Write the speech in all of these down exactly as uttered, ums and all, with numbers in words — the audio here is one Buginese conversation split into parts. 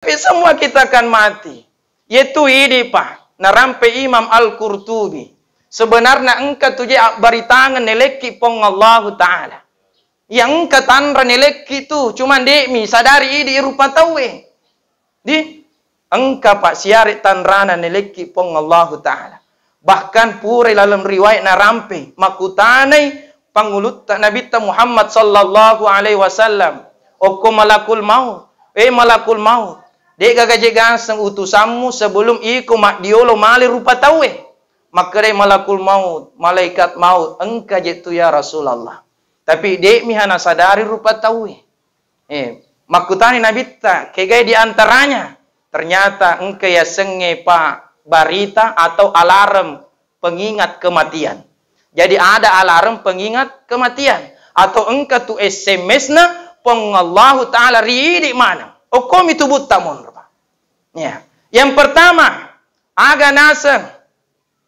Tapi semua kita akan mati. Yaitu idi pa, narampe Imam Al-Qurtubi. Sebenarna engka tu je abbaritangeng nelekki Puang Allahu Ta'ala. Iya engka tanra nelekki tu, cuma de'mi sadari idi rupa tauwe. Di engka pa siare tanrana nelekki Puang Allahu Ta'ala. Bahkan pura laleng riwayat narampe, makkutanai pangulutta Nabitta Muhammad sallallahu alaihi wasallam, okko malakul maut, eh malakul maut, de gaga je gaseng utusammu sebelum iko maddiolo male rupa tauwe? Makkedai malakul maut, malaikat maut, engka je tu ya Rasulullah. Tapi de'mi hana sadari rupa tauwe. Eh, makkutani Nabitta, kegai di antaranya? Ternyata engka yasengnge pa barita atau alarm pengingat kematian. Jadi ada alarm pengingat kematian atau engka tu S M S-na Puang Allahu Ta'ala ri idi maneng. Okkomi tubutta monro. Ya. Yang pertama, aga naseng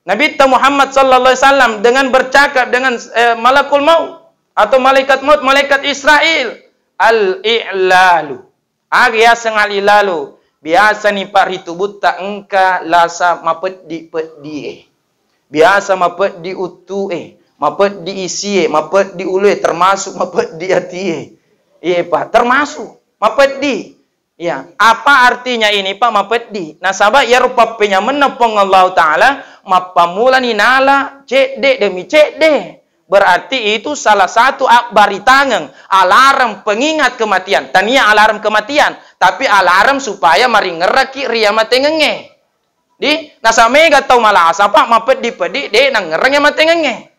Nabitta Muhammad sallallahu alaihi wasallam dengan bercakap dengan, eh, malakul maut atau malaikat maut, malaikat Israel. Al-i'lalu. Aga yaseng al-i'lalu? Biasa ni pa ri tubutta engka lasa mapeddi-peddi. Biasa mapeddi uttue, mapeddi isie, mapeddi ulue, termasuk mapeddi atie. Iya pa, termasuk mapeddi. Iya, apa artinya ini, Pak? Mapeddi. Nasaba iyaro pappenyamenna Puang Allahu Ta'ala, mappamulani nala cedde demi cedde. Berarti itu salah satu abbaritangeng, alarm pengingat kematian. Tania alarm kematian, tapi alarm supaya maringerraki ri amatengengnge. Di, nasaba mega tau malasa, Pak, mapeddi-peddi, de nangngerreng amatengengnge.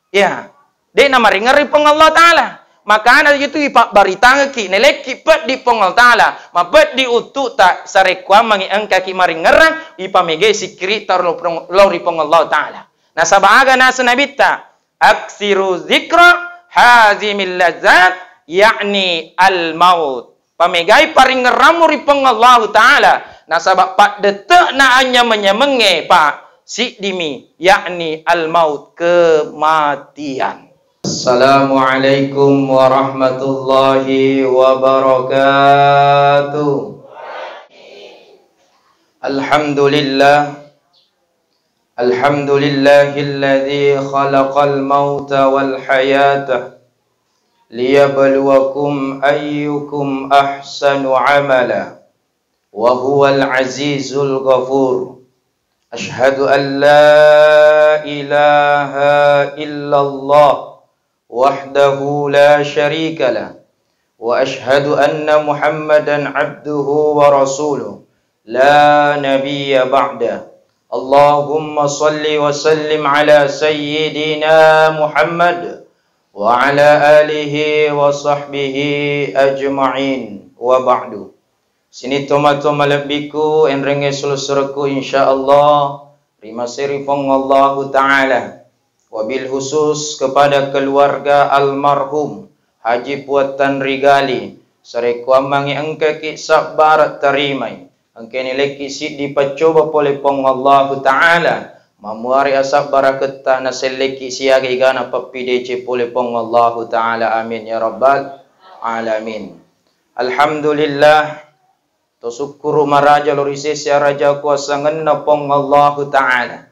Iya. De namaringerri Puang Allah Ta'ala. Makana itu ipabbaritangekki, nelekki peddi Puang Allah Ta'ala, mapeddi uttu'ta, sarekkuammengngi engkaki maringerrang, ipamegai sikkiri'ta lao, lao ri Puang Allah Ta'ala. Nasaba aga naseng Nabitta, "Aksiru zikra hazimil lazat," yakni al-maut. Pamegai paringerrammu ri Puang Allahu Ta'ala, nasaba paddette'na anyameng-nyamengnge, Pak, siddimi, yakni al-maut, kematian. Assalamualaikum warahmatullahi wabarakatuh. Alhamdulillah. Alhamdulillahilladzi khalaqal mauta wal hayata liyabluwakum ayyukum ahsanu amala wa huwal azizul ghafur. Asyhadu an la ilaha illallah wahdahu la syarika lah, wa asyhadu anna Muhammadan abduhu wa rasuluh, la nabiyya ba'dah. Allahumma salli wa sallim ala sayyidina Muhammad wa ala alihi wa sahbihi ajma'in, wa ba'du. Sining tomatoa malebbiku, enrengnge sulu-suluku, insyaallah, rimaseri Puang Allahu Ta'ala. Wabil khusus kepada keluarga almarhum Haji Puattan Rigali, sarekkuammengngi engkaki sabbara tarimai, engkani lekki siddi paccoba pole Puang Allahu Ta'ala, mamuare asabbaraketta nasellekki siaga igana pappidece pole Puang Allahu Ta'ala. Amin ya rabbal alamin. Alhamdulillah, to sukkuru maraja lo ri sese araja kuasangenna Puang Allahu Ta'ala.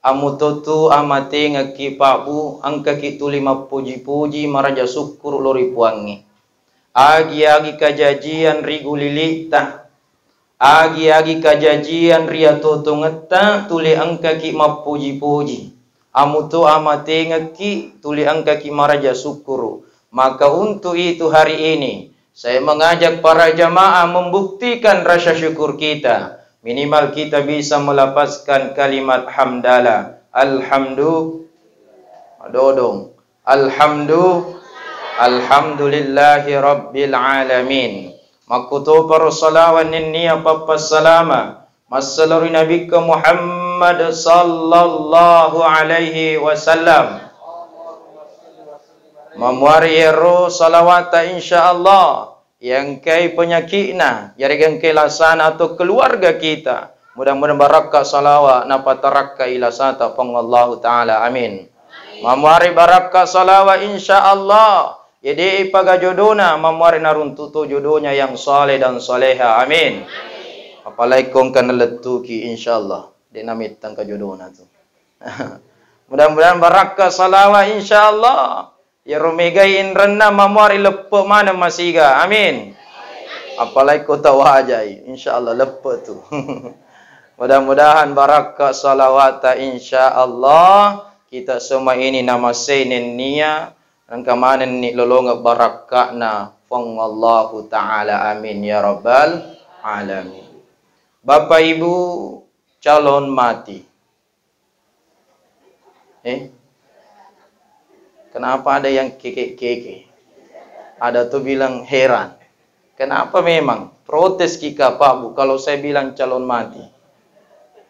Amutotu amatengekki pabbu, engkaki tuli mappuji-puji maraja sukkuru lo ri Puangnge. Agi-agi kajajian ri gulilitta, agi-agi kajajian ri atotongetta tuli engkaki mappuji-puji. Amuto amatengekki tuli engkaki maraja sukkuru. Maka untuk itu hari ini, saya mengajak para jamaah membuktikan rasa syukur kita. Minimal kita bisa melafazkan kalimat hamdalah. Alhamdu-, madodong. Alhamdu-, alhamdulillahi rabbil alamin. Makkutoparo salawa nennia pappassalama massalo ri Nabikka Muhammad sallallahu alaihi wasallam. Mamuari ero salawata, insyaallah, yengkai penyaki'na, yarega engkai lasana atau keluarga kita. Mudah-mudahan barakka salawa napatarakkai lasata Puang Allahu Ta'ala. Amin. Mamuari barakka salawa, insyaallah, Ye de' paga jodona, mamuare naruntu to jodonya yang saleh dan saleha. Amin. Apalagi ko engka nalettuki, insyaallah. De' namettang ka jodona tu. Mudah-mudahan barakka salawa, insyaallah. Yero megai inrenna mamuari leppe maneng masiga. Amin. Apalagi kota wajai, insyaallah leppe tu. Mudah-mudahan barakka salawata, insyaallah kita semua ini namasei nennia engka manenni lolongeng barakka'na Puang Allahu Ta'ala. Amin ya rabbal alamin. Bapak Ibu calon mati. Eh? Kenapa ada yang keke-keke? Ada tuh bilang heran. Kenapa memang? Protes ki ka, Pak Bu, kalau saya bilang calon mati.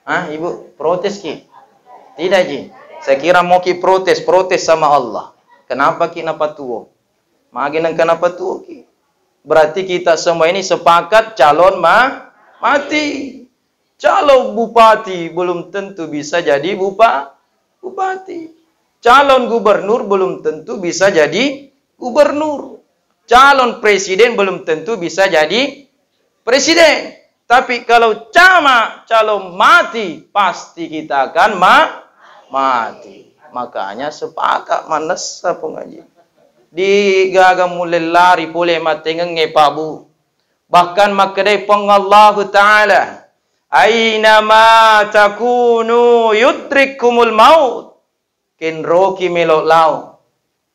Hah, Ibu? Protes ki? Tidak ji. Saya kira mau ki protes, protes sama Allah. Kenapa ki napatuo? Magi nengka napatuo ki? Berarti kita semua ini sepakat calon ma-, mati. Calon bupati belum tentu bisa jadi bupa-, bupati. Calon gubernur belum tentu bisa jadi gubernur. Calon presiden belum tentu bisa jadi presiden. Tapi kalau cama calon mati, pasti kita akan ma-, mati. Makanya sepakat manessa pengaji. Di gaga mulellari pole matengengnge Pak Bu. Bahkan makkedai Puang Allahu Ta'ala, "Aina ma takunu yudrikkumul maut." Kenroki melo lao,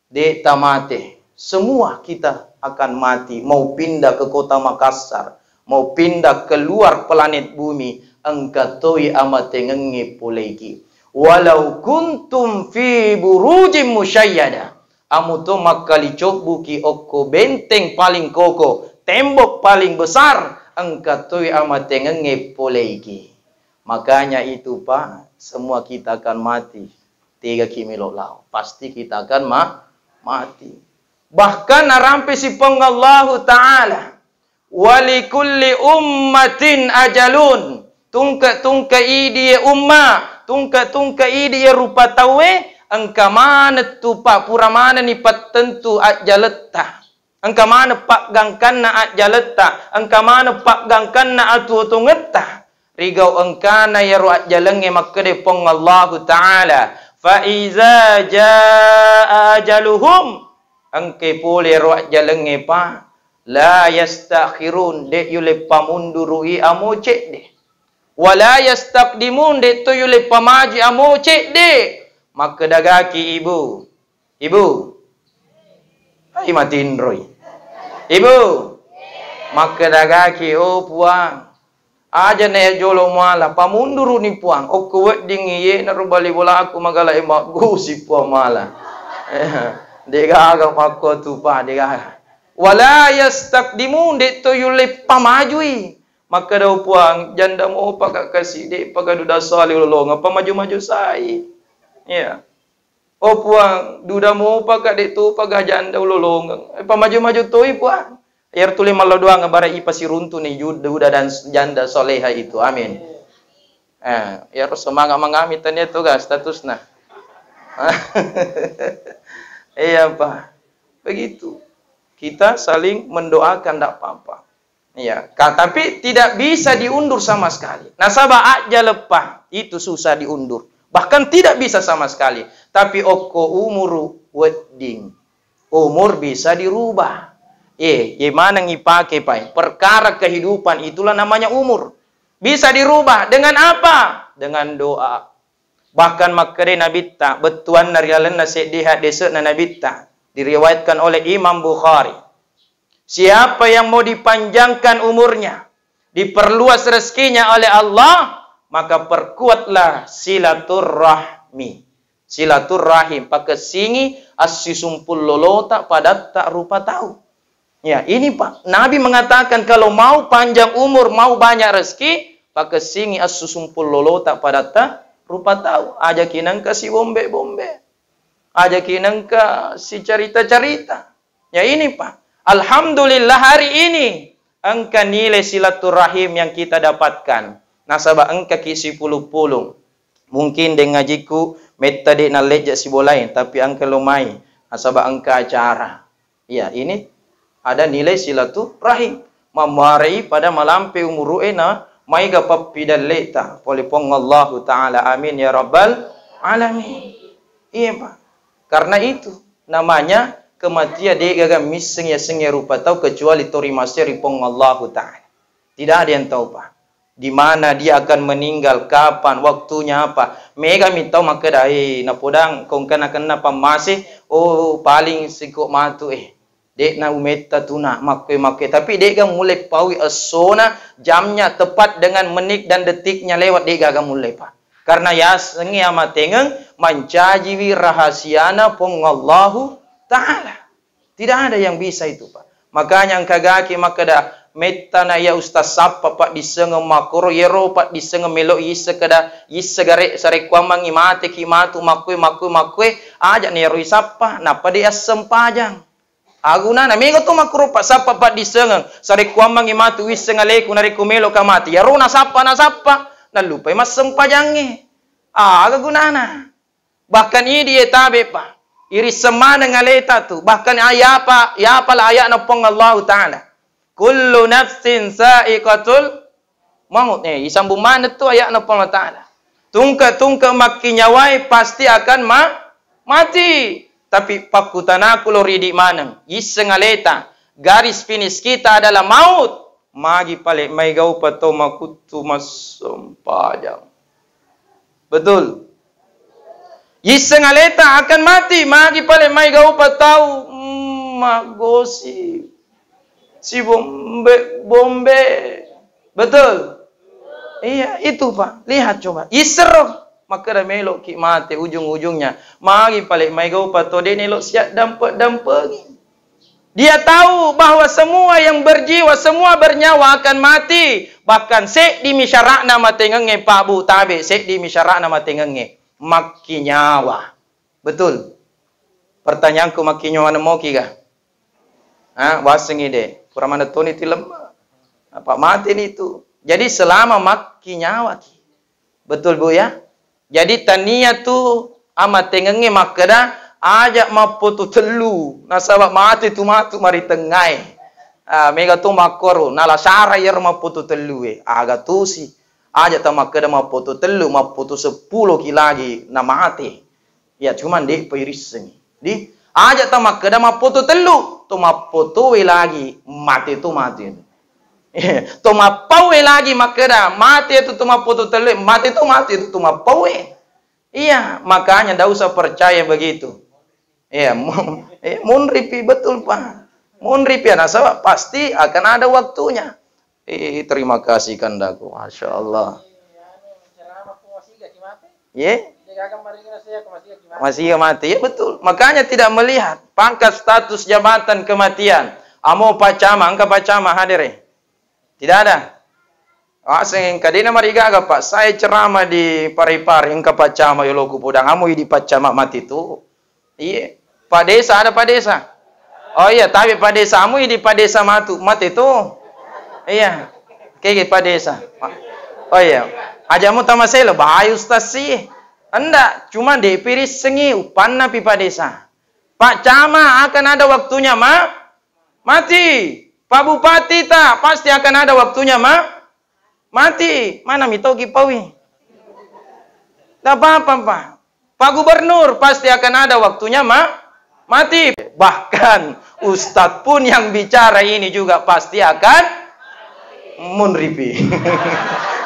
de' tamate. Semua kita akan mati. Mau pindah ke kota Makassar, mau pindah keluar planet bumi, engka toi amatengengnge poleiki. Walau kuntum fi burujim musyayyada. Amu to makkali cobbuki okko benteng paling koko, tembok paling besar, engka toi amatengengnge poleiki. Makanya itu, Pak, semua kita akan mati. Tegaki melo lao. Pasti kita akan ma-, mati. Bahkan narampesi Puang Allahu Ta'ala. "Walikulli ummatin ajalun." Tungke-tungke idi ye umma, tungke-tungke idi ye rupa tauwe, engka maneng tu, Pak, pura manenni pattentu ajjaletta. Engka maneng paggangkanna ajjaletta, engka maneng paggangkanna atuo-tuongetta. Rigau engkana yaro ajjalengnge makkeda Puang Allahu Ta'ala, "Fa iza jaa ajaluhum." Engke pole ro ajjalengnge, Pak, la yastakhirun, de' yulle pamunduru'i amo cedde. Wa la yastaqdimun, de' to yulle pamaju amo cedde. Makkedagaki ibu, ibu, ai matinroi. Ibu, makkedagaki, oh Puang, aja na jolo muala, pamunduru'ni Puang, okko weddingngi ye naro bali bolaku magala e maggusi Puang mala. Degaga makko tu, Pak, degaga. Wala yastaqdimun, de' to yulle pamajui. Makkeda, oh Puang, janda mopa ka kasi, de' paga duda sali ulolongeng, pamaju-maju sai. Iya. Oh Puang, duda mopa ka, de' topa ga janda ulolongeng. Eh, pamaju-maju toi, Puang. Iyaro tuli mallo doang, bara ipasiruntu ni ju-, duda dan s-, janda soleha itu. Amin. Eh, iyaro semangat mangami tania tu ga statusna. Iya, Pak. Begitu. Kita saling mendoakan, ndak apa-apa. Iya, ka-, tapi tidak bisa diundur sama sekali. Nasaba ajjaleppa itu susah diundur. Bahkan tidak bisa sama sekali. Tapi okko umuru wedding. Umur bisa dirubah. Eh, ye maneng ipake, Pak. Perkara kehidupan itulah namanya umur. Bisa dirubah dengan apa? Dengan doa. Bahkan makkeda Nabitta, bettuanna ri lalenna seddi hadese'na Nabitta, diriwayatkan oleh Imam Bukhari. Siapa yang mau dipanjangkan umurnya, diperluas rezekinya oleh Allah, maka perkuatlah silaturrahmi. Silaturrahim, pakessingi assisumpul lolota padatta rupa tau. Ya, ini, Pak. Nabi mengatakan kalau mau panjang umur, mau banyak rezeki, pakessingi assisumpul lolota padatta rupa tau. Ajaki nengka sibombe-bombe. Ajaki nengka sicarita-carita. Ya ini, Pak. Alhamdulillah hari ini engka nilai silaturahim yang kita dapatkan. Nasaba engka ki sipulung-pulung. Mungkin deng ngajiku metta de' nallejja sibolae, tapi engka lo mai. Nasaba engka acara. Iya, ini ada nilai silaturahim. Mammarai pada malampe umuru'e na maega pappidalleta pole Puang Allahu Ta'ala. Amin ya rabbal alamin. Iya, Pak. Karena itu namanya kematian, de' gaga misseng yasengnge rupa tau kecuali tori maseri Puang Allahu Ta'ala. Tidak ada yang tahu, Pak. Di mana dia akan meninggal, kapan, waktunya apa. Mega mi tau makkeda, "Eh, napodang ko engkana kenna pammase, oh, paling siko matu, eh. De'na umetta tuna, makkue-makkue." Tapi de'ga mulle paui essona, jamnya tepat dengan menit dan detiknya lewat, de'gaga mulle, Pak. Karena yasengnge amatengeng mancajiwi rahasiana Puang Allahu Ta'ala. Tidak ada yang bisa itu, Pak. Makanya engka gaki makkeda, "Mettana iya ustaz sappa paddissengeng makkoro, iyaro paddissengeng melo isseng kada, isseng gare sarekkuammengngi mateki matu makkue, makkue, makkue, aja nero isappa, nappa de assempajang." Agunana mega to makkoro, Pak, sappa paddissengeng, sarekkuammengngi matu wisseng aleku narekko meloka mati, iyaro nasappa, nasappa, nallupai massempajangnge. Aga gunana? Bahkan idi e tabe, Pak. Irisseng maneng aleta tu. Bahkan ayapa, yapala aya'na Puang Allahu Ta'ala. "Kullu nafsin sa'iqatul maut." Eh, isambung maneng tu aya'na Puang Allahu Ta'ala. Tungke-tungke makkinyawae pasti akan ma-, mati. Tapi pakkutanaku lo ridi maneng. Isseng aleta. Garis finish kita adalah maut. Magi pale maegaupa tau makuttu massempajang. Betul? Yisseng aleta akan mati, magi pale maegaupa tau, mm, maggosip. Si bombe-bombe. Betul? Iya, itu, Pak. Lihat coba. Yissero. Makkeda meloki mate ujung-ujungnya. Magi pale maegaupa tau de nelo siaddampe-dampengi. Dia tahu bahwa semua yang berjiwa, semua bernyawa akan mati. Bahkan seddimi syara'na matengengnge, Pak Bu, tabe, seddimi syara'na matengengnge. Makkinyawa. Betul? Pertanyaanku, makkinyawa nemoki ga? Ha, wasengngi de. Pura maneng toni ti lemma. Apa mati ni tu. Jadi selama makkinyawaki. Betul, Bu, ya? Jadi tania tu amatengengnge makkeda, "Aja mappoto tellu, nasaba mate tu matu maritengngae." Ah, mega to makkoro, nala sara iyaro mappoto tellue. Aga tosi. Aja ta makkeda mappoto tellu, mappoto seppulo ki lagi namate. Ya, cuman de' pa irissengi. Di, aja ta makkeda mappoto tellu, to mappotoe lagi mate to matu. To mappaue lagi makkeda, mate tu to mappoto tellu, mate to matu tu to mappaue. Iya, makanya ndak usah percaya begitu. Iya, mu-, iya, munripi betul, Pak. Munripi, nasaba pasti akan ada waktunya. Eh, terima kasih kandaku. Masya Allah. Ye? Masih mati. Ya, betul. Makanya tidak melihat pangkat, status, jabatan, kematian. Amo Pak Camat, engka Pak Camat hadir, eh? Tidak ada. Aseng engka dena marigaga, Pak. Saya ceramah di Parepare, engka Pak Camat yoloku podang. Amo idi Pak Camat mati tu. Iya. Pak Desa, ada Pak Desa? Oh iya, tapi Pak Desa, amu idi Pak Desa matu, mate tu. Iya. Kege Pak Desa. Oh iya. Ajamu tamaselo, bahaya Ustaz sih. Enggak, cuma de pirissengi, upanna pi Pak Desa. Pak Camat akan ada waktunya, ma-, mati. Pak Bupati ta, pasti akan ada waktunya, ma-, mati. Mana mitoki pawi? Tidak apa-apa, Pak. Pak Gubernur pasti akan ada waktunya ma-, mati. Bahkan ustadz pun yang bicara ini juga pasti akan munripi.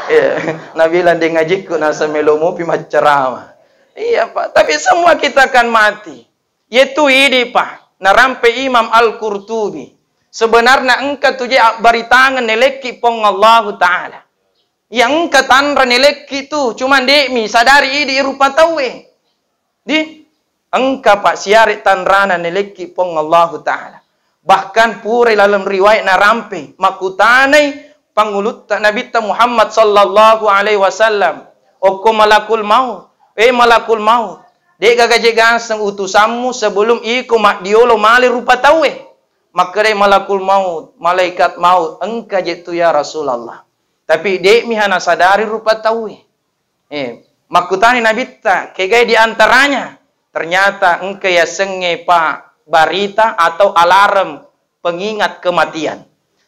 Iya. Nabilang de ngajikku nasa melo mupi maccarama. Iya, Pak. Tapi semua kita akan mati. Yetu idi, Pak. Narampe Imam Al-Qurtubi. Sebenarnya engka tuje abbaritangeng nelekki Puang Allahu Ta'ala. Iya engka tanra nelekki tu, cuman de'mi sadari idi rupa tauwe. Di, engka, Pak, siare tanrana nelekki Puang Allahu Ta'ala. Bahkan pura laleng riwayat narampe, makkutanai pangulutta Nabitta Muhammad sallallahu alaihi wasallam, "Okko malakul maut, eh malakul maut, de'gaga je ganseng utusammu sebelum iko maddiolo male rupa tauwe?" Makkedai malakul maut, malaikat maut, "Engka je tu ya Rasulullah." Tapi de'miha nasadari rupa tauwe. Eh, makkutani Nabitta, kegai di antaranya? Ternyata engka yasengnge, Pak, barita atau alarm pengingat kematian.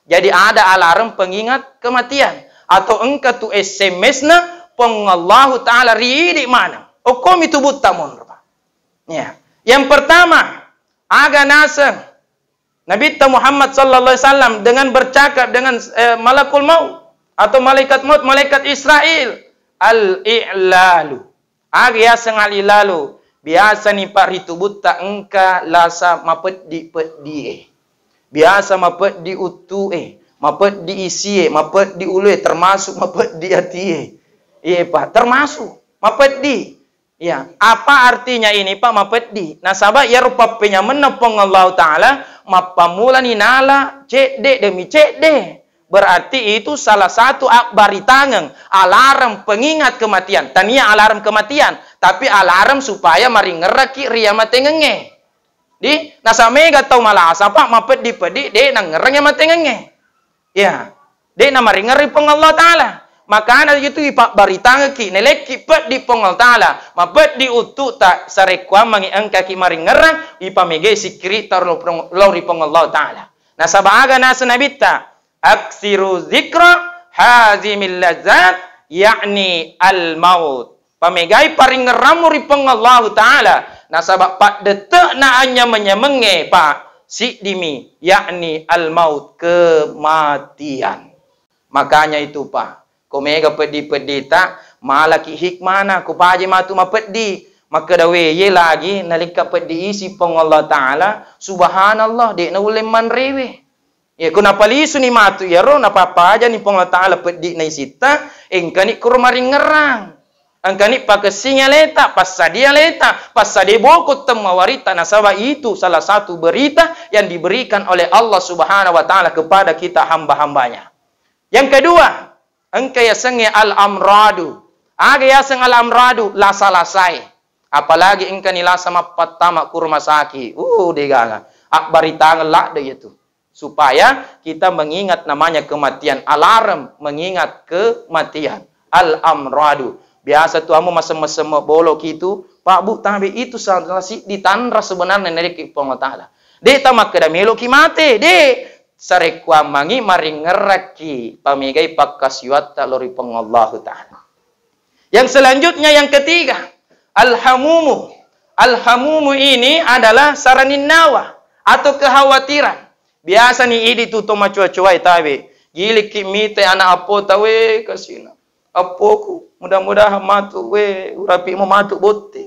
Jadi ada alarm pengingat kematian atau engka tu S M S-na Puang Allahu Ta'ala ri idi maneng. Okkomi tubutta monro, Pak. Ya. Yang pertama, aga naseng Nabitta Muhammad sallallahu alaihi wasallam dengan bercakap dengan, eh, malakul maut atau malaikat maut, malaikat Israel. Al-i'lalu. Aga yaseng al-i'lalu? Biasani, Pak, ri tubutta engka lasa mapeddi-peddi e. Biasa mapeddi uttu e, mapeddi isi e, mapeddi ulu e, termasuk mapeddi ati e. Iya, Pak, termasuk mapeddi. Ya, apa artinya ini, Pak, mapeddi? Nasaba iyaro pappenyamenna Puang Allahu Ta'ala mappammulani nala cedde demi cedde. Berarti itu salah satu abbaritangeng, alarm pengingat kematian. Tania alarm kematian, tapi alarm supaya maringerraki ri amatengengnge. Di, nasaba mega tau malasa, Pak, mapeddi-peddi de nangngerreng amatengengnge. Ya, de namaringerri Puang Allah Ta'ala. Makana itu ipabbaritangekki, nelekki peddi Puang Allah Ta'ala, mapeddi uttuta, sarekkuammengi engkaki maringerrang, ipamegai sikkiritta lao ri Puang Allah Ta'ala. Nasaba aga naseng Nabitta, "Aksiru zikra hazimil lazat," yakni al-maut. Pamegai paringerrammu ri Puang Allahu Ta'ala, nasaba paddette'na anyameng-nyamengnge, Pak, siddimi, yakni al-maut, kematian. Makanya itu, Pak, ko mega peddi-peddita, malaki hikmana, ko paje matu mapeddi, makkeda we, ye lagi nalikka peddi isi Puang Allah Ta'ala, subhanallah, de naulle manrewe. Iya, ko napalisuni matu iyaro, napappajani Puang Allah Ta'ala peddi'na isitta, engkani kuro maringerrang. Engkani pakessingi aleta, passadi aleta, passadi boko temmawaritta, nasaba itu salah satu berita yang diberikan oleh Allah Subhanahu wa Ta'ala kepada kita hamba-hambanya. Yang kedua, engka yasengnge al-amradu. Aga yaseng al-amradu? Lasa-lasae. Apalagi engkani lasa mappattama ku rumah sakit. Uh, degaga. Abbaritangeng ladde iyatu. Supaya kita mengingat namanya kematian, alarm mengingat kematian. Al-amradu. Biasa tu amo masemme-semme boloki tu, Pak Bu, tabe itu salah siddi tanra sebenarnya narekki Puang Allah Ta'ala. De tamakkeda meloki mate, de. Sarekkuammengi maringerrakki pamegai pakkasiwatta lao ri Puang Allahu Ta'ala. Yang selanjutnya, yang ketiga, al-hamumu. Al-hamumu ini adalah saraninnawa atau kekhawatiran. Biasani idi tu to macoa-coai tabe. Gilikki mite ana appota, we kasina. Appoku, mudah-mudahan matu, we, urapi'mu matu botti.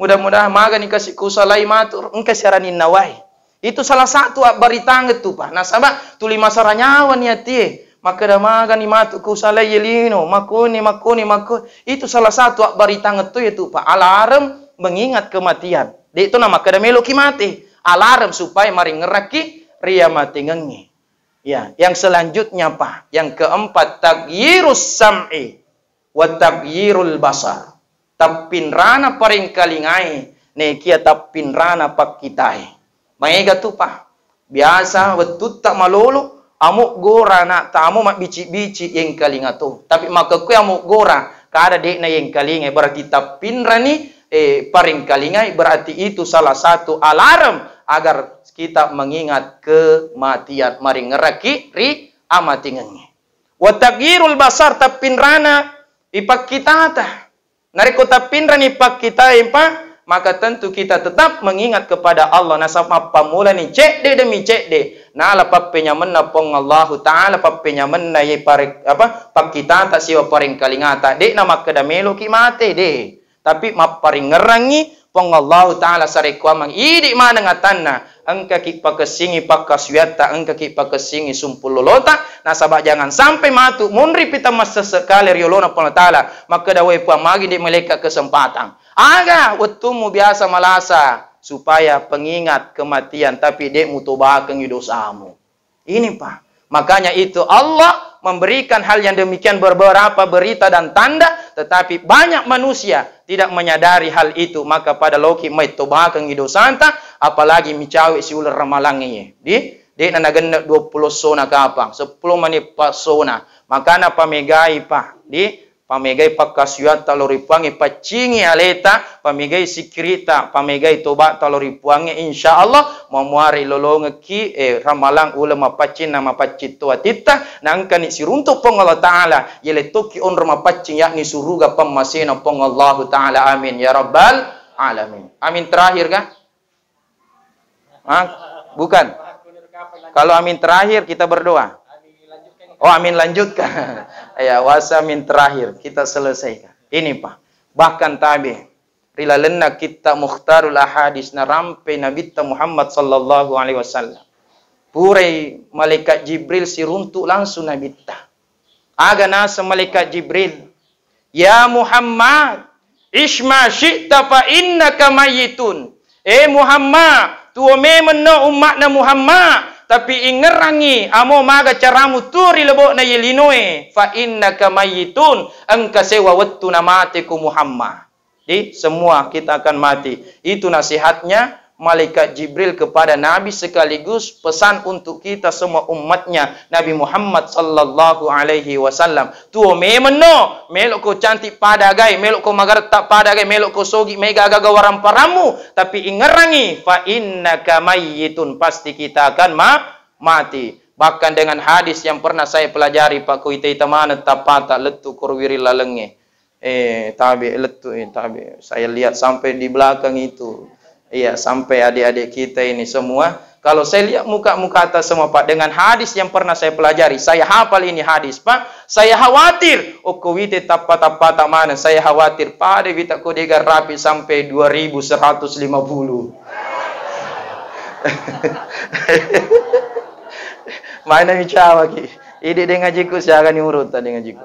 Mudah-mudahan magani kasi kusalai matu, engka saraninnawae. Itu salah satu abbaritangeng tu, Pak. Nasaba tuli masara nyawani atie. Makkeda magani matu kusalai ye lino, makkoni, makkoni, makkoni. Itu salah satu abbaritangeng tu iyatu, Pak. Alarm mengingat kematian. De to namakkeda meloki mate. Alarm supaya maringerrakki ri amatengengnge. Ya, yang selanjutnya, Pak. Yang keempat, taghyirus sam'i wa taghyirul basar. Tappinrana parengkalingae, nekia tappinrana pakkitae. Maega tu, Pak. Biasa wettutta malolo, amo gora na tamo mabbici-bici yengkalinga to. Tapi makkekkoe amo gora, kada de'na yengkalinga, berarti tappinrani, eh, parengkalingai, berarti itu salah satu alarm agar kita mengingat kematian, maringerrakki ri amatengengnge. Wa taghyirul basar, tappinrana ipakkitata. Narekko tappinrani pakkitae, Pak, maka tentu kita tetap mengingat kepada Allah. Nasaba mappammulani cedde demi cedde. Nala pappenyamenna Puang Allahu Ta'ala, pappenyamenna ye pare-, apa, pakkitata siwa parengkalingata. De'na makkeda meloki mate, de. Tapi mapparingerrangngi Puang Allahu Ta'ala sarekkuameng idi maneng atanna. Engkaki pakessingi pakkasuwiatta, engkaki pakessingi sumpung lolota, nasaba jangan sampai matu munripi tamassesse kale ri yolona Puang Allah Ta'ala, makkeda, "Woi Puang, magi de' melekka kesempatan?" Aga wettummu biasa malasa, supaya pengingat kematian, tapi de' mutobakengi dosamu. Ini, Pak. Makanya itu Allah memberikan hal yang demikian, beberapa berita dan tanda, tetapi banyak manusia tidak menyadari hal itu. Maka pada loki mai tobakengi dosanta, apalagi micawe siuleng ramalangnge. Di, de'na nagenne' duappulo essona kapang, seppulo menit passona. Makana pamegai, Pak. Di, Pamegai pakkasiwiatta lao ri Puangnge, paccingi aleta, pamegai sikkiritta, pamegai toba'ta lao ri Puangnge, insya Allah mamuare lolongekki, eh, ramalang uleng mapaccing na mapaccing to atitta, naengkani siruntuk Puang Allah Ta'ala, yele tokki onro mapaccing, yakni suruga pammasena Puang Allahu Ta'ala. Amin ya rabbal alamin. Amin terakhir kah? Hah? Bukan. Kalau amin terakhir kita berdoa. Oh, amin lanjutkan. Ya, wasa amin terakhir kita selesaikan. Ini, Pak. Bahkan tabe, ri lalenna kitta Mukhtarul Ahadis narampe Nabitta Muhammad sallallahu alaihi wasallam. Purai malaikat Jibril siruntuk langsung Nabitta. Aga naseng malaikat Jibril, "Ya Muhammad, isma syi'ta fa innaka mayyitun." Eh Muhammad, tuo memenno umma'na Muhammad, tapi ingngerangngi amo maga caramu tuo ri lebo'na ye linoe, fa innaka mayyitun, engka sewa wettu namateko Muhammad. Di semua kita akan mati. Itu nasihatnya malaikat Jibril kepada Nabi sekaligus pesan untuk kita semua umatnya Nabi Muhammad sallallahu alaihi wasallam. Tuo memenno, melokko cantik pada agai, melokko magaretta pada agai, melokko sogi mega agaga waramparammu, tapi ingerangi, fa innaka mayyitun, pasti kita akan ma-, mati. Bahkan dengan hadis yang pernah saya pelajari, Pak, ko ita-ita maneng tappata lettu koro wiring lalengnge. Eh, tabe lettu, eh, tabe. Saya lihat sampai di belakang itu. Iya, sampai adik-adik kita ini semua. Kalau saya lihat muka-mukata semua, Pak, dengan hadis yang pernah saya pelajari, saya hafal ini hadis, Pak. Saya khawatir. Okko wite tappa-tappata maneng, saya khawatir. Pada wita ko dega rapi sampai dua ribu seratus lima puluh. Mana mi cawa ki? Idi de ngajiku siaga ni urut tadi ngajiku.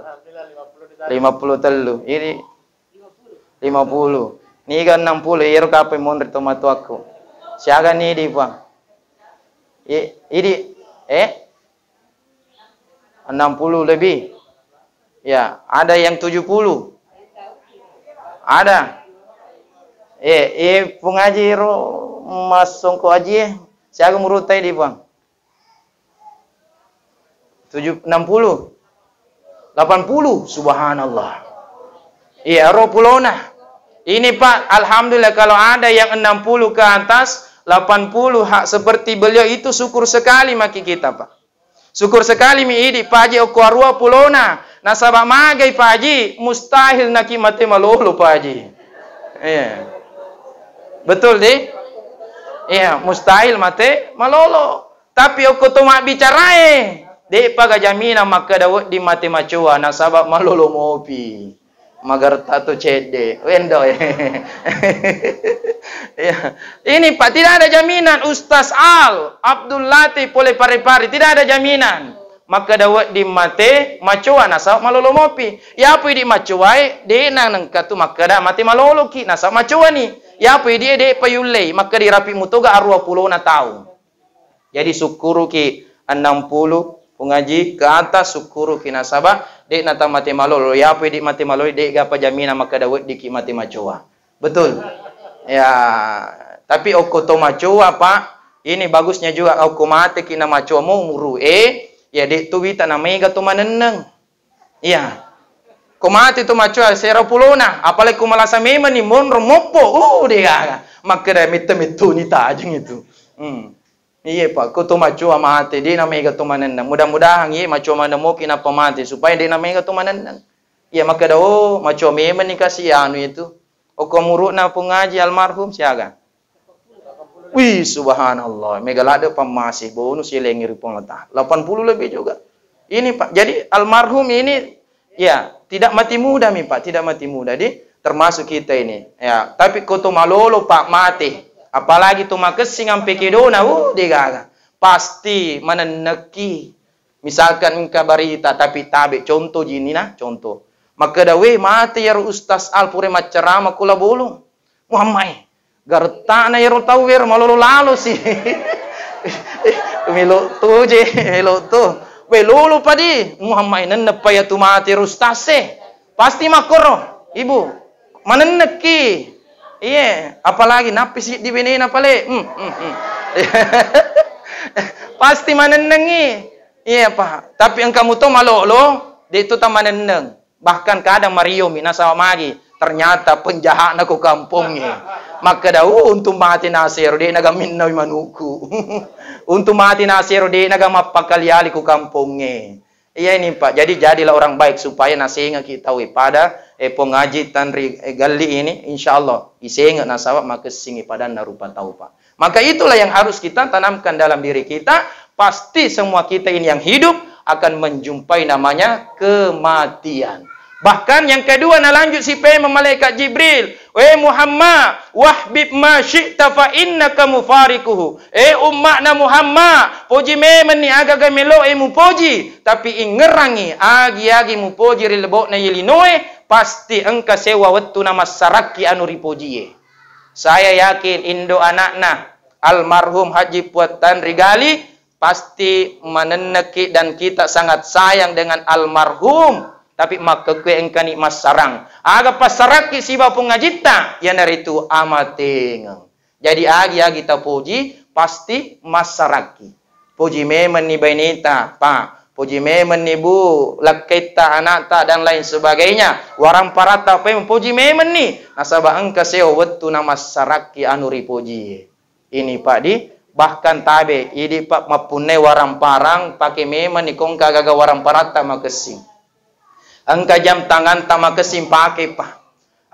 Lima puluh tellu. Ini lima puluh. Niga enam puluh, iyaro kapai monri tomatoakku. Siaga ni idi, Puang? I-, idi, eh? Enam puluh lebih. Ya, ada yang tujuh puluh. Ada. Eh, eh, Puang Haji ro masongko Haji, eh. Siaga murutai di, Puang? Tujuh, enam puluh. Delapan puluh, subhanallah. Iya, ro pulona. Ini, Pak, alhamdulillah kalau ada yang enam puluh ke atas, delapan puluh, hak seperti beliau itu syukur sekali maki kita, Pak. Syukur sekali mi idi, Pak Haji, okko arua pulona. Nasaba magai, Pak Haji, mustahil naki mate malolo, Pak Haji. Iya. Betul, di? Iya, mustahil mate malolo. Tapi okko to mabbicarae, de'paga jaminan makkeda wedding mate macoa nasaba malolo mopi. Magaretta to cedde. Wendo, eh. Ya. Ini, Pak, tidak ada jaminan. Ustaz Al, Abdul Latif, pole Pare-Pare, tidak ada jaminan. Makkeda wedding mate macoa nasaba malolo mopi. Yapo idi macoae, de' na nengka tu makkeda mate maloloki nasaba macoani. Yapo idi e de' payullei, makkeda irapi mutoga arua pulona taung. Jadi sukkuruki enam puluh, Puang Haji, ke atas sukkuruki nasaba de' na tamate malolo. Yapo idi mate malolo, de' gapa jaminan makkeda weddiki mate macoa. Betul? Ya, tapi okko to macoa, Pak, ini bagusnya juga okko mateki na macoa mo umuru e, ya de' tu wita na mega to manenneng. Iya. Ko mate to macoa sera pulona, apalagi ko malasa memang ni monro moppo, uh, de' gaga. Makkeda metto-metto ni tajeng itu. Hmm. Iye, Pak, ko to macoa mate, de' na mega to manenneng. Mudah-mudahan iye macoa maneng moki nappa mate, supaya de' na mega to manenneng. Iya, makkeda, oh, macoa memang ni kasi anu itu. Okko muru'na Puang Haji almarhum siaga? Wih, subhanallah, mega ladde pammase bonus silengi ri Puang Allah Ta'ala. Delapan puluh lebih juga. Ini, Pak. Jadi almarhum ini, ya, tidak mati muda mi, Pak, tidak mati muda. Di termasuk kita ini. Ya, tapi ko to malolo, Pak, mate. Apalagi to makessing ampe kedona, uh, de' gaga. Pasti manennekki. Misalkan engka barita tapi tabe, contoh jinina, contoh. Makkeda, "Weh, mate iyaro Ustaz Al pura maccarama ko La Bolong." Muhammad, eh, garettana iyaro tau ero malolo lalo si. Melo to je, melo to. Weh, lolo padi. Muhammad, eh, nenneppa iyatu mate ro Ustaz e. Pasti makkoro, Ibu. Manennekki. Iye, apalagi nappi siddi benena pale. Hmm, hmm, hmm. Pasti manennengi. Iya, Pak. Tapi engka muto malolo, de' to tamanenneng. Bahkan kadang mariomi nasaba magi, ternyata penjahatna ko kampongnge. Makkeda, "Uh, untung mati nasero, de' nagaminnau manukku. Untung mati nasero, de' naga mappakali-ali ko kampongnge." Iya ini, Pak. Jadi, jadilah orang baik supaya nasengeki tau pada, eh, pongaji tanri, eh, galli ini, insya Allah isenge nasaba makessingi padanna rupa tau, Pak. Maka itulah yang harus kita tanamkan dalam diri kita. Pasti semua kita ini yang hidup akan menjumpai namanya kematian. Bahkan yang kedua, nalanjut si pemeng malaikat Jibril, "Eh Muhammad, wahbib ma syi'ta fa innaka mufarikuhu." Eh umma'na Muhammad, poji memenni agaga meloe mupoji, tapi ingerangi agi-agi mupoji ri lebo'na ye linoe, pasti engka sewa wettu namassarakki anu ripojie. Saya yakin indo anakna almarhum Haji Puattan Rigali pasti manenneki dan kita sangat sayang dengan almarhum, tapi makkekkue engkani massarang. Aga passarakki siba pongajitta, iyanaritu amatengeng. Jadi agi-agi tapoji pasti massarakki. Poji memenni baineta, Pak. Poji memenni, Bu, lakketta, anakta, dan lain sebagainya. Waramparatta, Pak, poji memenni. Nasaba engka seo wettu namassarakki anu ripojie. Ini, Pak, di, bahkan tabe, idi, Pak, mappunnai waramparang, pake memenni kongka gaga waramparatta makessing. Engka jam tanganta makessing pake, Pak.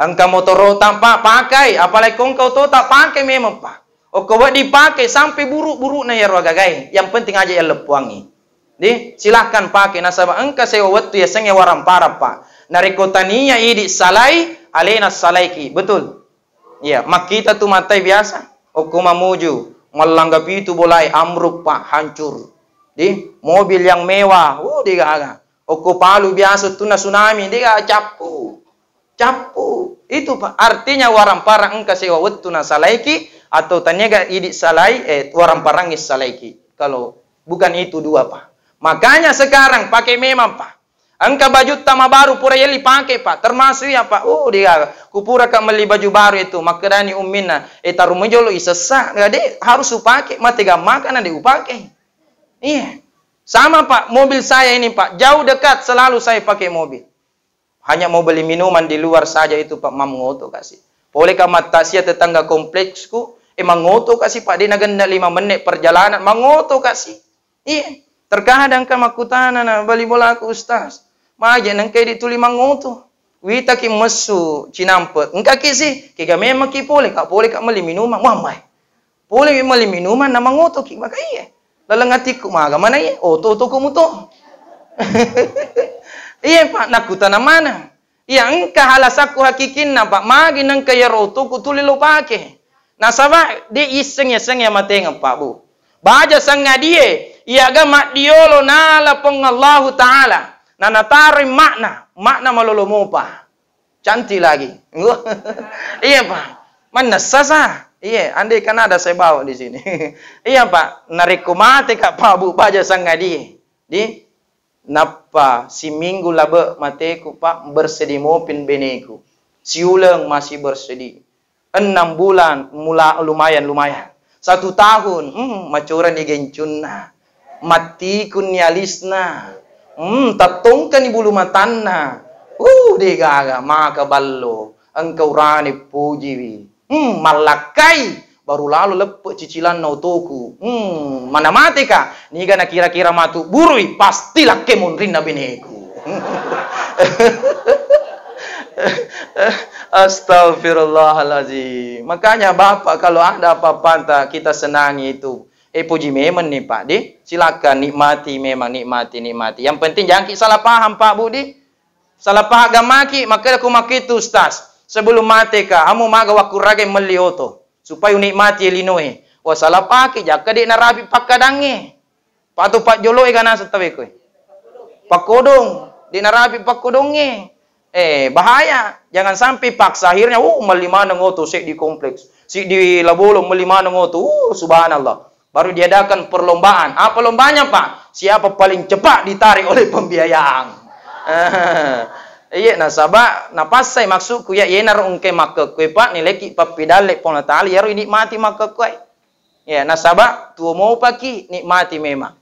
Engka motorota, Pak, pakai. Apalagi ko engka otota, pake memang, Pak. Okko wedding pake sampai buruk-burukna iyaro agagae. Yang penting aja yalleppuangi. Di, silahkan pake nasaba engka sewa wettu yasengnge waramparang, Pak. Narekko tania idi salai, alena salaiki. Betul? Iya, makkita tu mattai biasa. Okko Mamuju, mallangga pitu bolae ambruk, Pak, hancur. Di, mobil yang mewah, wuh, degaga. Okko Palu biasa tunna tsunami, degaga cappu. Cappu. Itu, Pak. Artinya waramparang engka sewa wettu nasalaiki atau taniaga idi salai, eh, waramparang salaiki. Kalau bukan itu dua, Pak. Makanya sekarang pakai memang, Pak. Engka bajutta mabaru pura yelli pake, Pak. Termasuk iya, Pak. Oh, dia kupuraka melli baju baru itu. Makkedani umminna, "Eh, taru mejolo isessa." Jadi harus upake, mate gammaka na de upake. Iya. Sama, Pak, mobil saya ini, Pak. Jauh dekat selalu saya pakai mobil. Hanya mau beli minuman di luar saja itu, Pak, mangoto kasi. Pole ka mattasia tetangga kompleksku, eh, mangoto kasi, Pak, de nagenna lima menit perjalanan, mangoto kasi. Iya, terkadang ka makkutana na bali bolaku, "Ustaz, maje nengka idi tuli mangoto? Witaki messu cinampe, engkaki si, kega memang ki pole ka, pole ka meli minuman." Muammai. Pole mi melli minuman na mangotoki, maka iye. Laleng atikku maga mana iye? Oto-oto ko muto. Iye, Pak, nakkutana mana? Iya, engka halasakku hakikinna, Pak, magi nengka iyaro otoku tuli lo pake. Nasaba de isseng-isseng iya matengeng, Pak, Bu. Baja sangadie, iyaga maddiolo nala Puang Allahu Ta'ala. Na nataroi makna, makna malolo mopa. Cantik lagi. Iya, Pak. Mannessa sa. Iya, andai kan ada saya bawa di sini. Iya, Pak. Narekko mate ka, Pak, Bu, baja sangadie. Di, nappa siminggu labe mateku, Pak, bersedih mopin beneku. Siuleng masih bersedih. Enam bulan, mula, lumayan, lumayan. Satu tahun, hmm, macorani gencunna. Mattikunni alisna. Hmm, tattongkani bulu matanna. Uh, degaga, maka ballo. Engka urane pujiwi. Hmm, mallakkai. Baru lalo leppe cicilanna otoku. Hmm, mana mateka? Niga nakira-kira matu burui, pasti lakke monrinna beneku. Astagfirullahalazim. Makanya Bapak, kalau ada apa-apa, kita senangi itu. Eh, puji memang nih, Pak, di. Silakan nikmati, memang nikmati, nikmati. Yang penting jangan ki salah paham, Pak, Bu, di. Salah paham gammaki, makkeda ku makkitu, Ustaz. Sebelum mate ka, amo maga wakkurage melli oto. Supaya unikmati linoe. Wah, salah pake, jakka de narapi pakkadangnge. Patu pajjoloe ga naseng tawwe koe. Pakkodong, de narapi pakkodongnge. Eh, bahaya. Jangan sampai paksa akhirnya, uh, melli maneng oto seddi kompleks. Seddi labolong melli maneng oto. Uh, subhanallah. Baru diadakan perlombaan. Apa lombanya, Pak? Siapa paling cepat ditarik oleh pembiayaan. Iya, nasaba napassai maksudku ya, yenaro engke makkekkoe, Pak, nileki pappidalle Puang Allah Taala, yaro nikmati makkekkoe. Ya, nasaba tuo mopaki nikmati memang.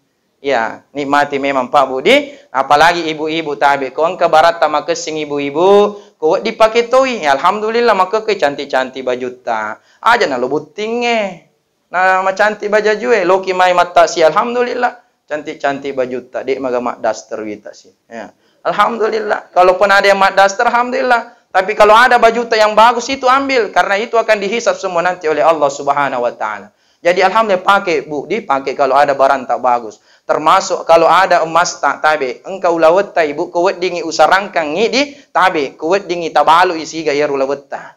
Iya, nikmati memang, Pak, Bu, di, apalagi ibu-ibu tabe. Ko engka baratta makessing ibu-ibu, ko wedding pake toi. Ya, alhamdulillah, makkekkoi cantik-cantik bajutta. Aja na lo buttingnge. Na macantik bajajue, loki mai mattasi, alhamdulillah. Cantik-cantik bajutta, dek maga maddaster wita si. Ya. Alhamdulillah. Kalaupun ada yang maddaster, alhamdulillah. Tapi kalau ada bajutta yang bagus, itu ambil, karena itu akan dihisab semua nanti oleh Allah Subhanahu wa Ta'ala. Jadi, alhamdulillah, pakai, Bu, dipakai kalau ada barang tak bagus. Termasuk kalau ada emas tak tabe, engka ulawetta, Ibu, ko weddingi usarangkangi di tabe, ko weddingi tabalu isiga iyaro ulawetta.